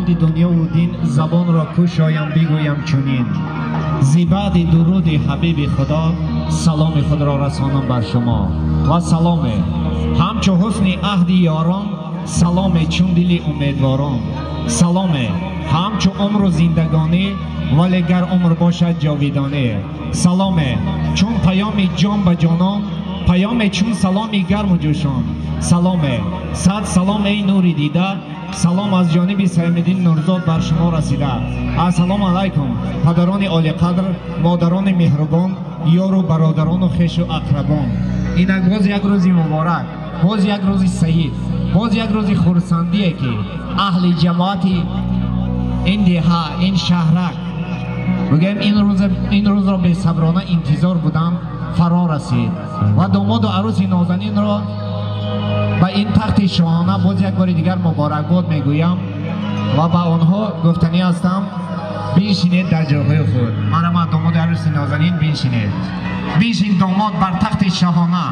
Худованди дунёву дин забонро кушоям бигӯям чунин. Зи баъди дуруди ҳабиби Худо саломи худро расонам бар шумо ва саломе ҳамчу ҳусни аҳди ёрон, саломе чун дили умедворон, саломе ҳамчу умру зиндагонӣ, вале гар умр бошад ҷовидонӣ, саломе чун паёми ҷон ба ҷонон, паёме чун саломи гарму ҷӯшон, саломе сад салом эй нури дида, салом аз ҷониби Салимиддин Нурзод бар шумо расида. Ассалому алайкум падарони олиқадр, модарони меҳрубон, ёру бародарону хешу ақрабон. Инак боз як рӯзи муборак, боз як рӯзи саид, боз як рӯзи хурсандие ки аҳли ҷамоати ин деҳа, ин шаҳрак мегӯем ин рӯзро бесаброна интизор буданд, фаро расид ва домоду арӯси нозанинро ба ин тахти шоҳона боз як бори дигар муборакбод мегӯям ва ба онҳо гуфтанӣ ҳастам: биншинед дар ҷойҳои худ. Марҳамат, домоди арӯси нозанин, биншинед. Биншин домод бар тахти шоҳона,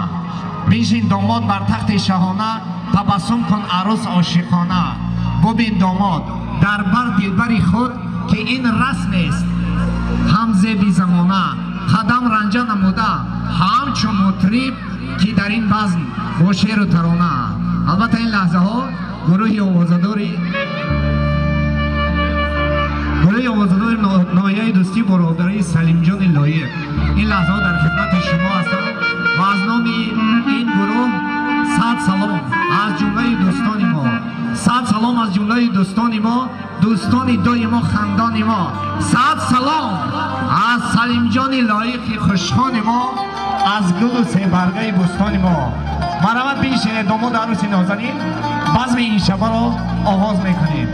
биншин домод бар тахти шоҳона, табассум кун арӯс ошиқона. Бубин домод дар бар дилбари худ, ки ин расмест ҳам зеби замона, қадам ранҷа намуда ҳамчун мутриб, ки дар ин базм бо шеъру тарона. Албатта ин лаҳзаҳо гурӯҳи овозадори ноҳияи дӯстӣ бародарии Салимҷони Лоиқ ин лаҳзаҳо дар хидмати шумо ҳастанд ва аз номи ин гурӯҳ сад салом аз ҷумлаи дӯстони мо, сад салом аз ҷумлаи дӯстони мо, дӯстони дои мо, хандони мо, сад салом аз Салимҷони Лоиқи хушхони мо, аз гулу себаргаи бӯстони мо. Марҳамат, биншинед домоду арӯси нозанин, базми ин шабаро оғоз мекунем.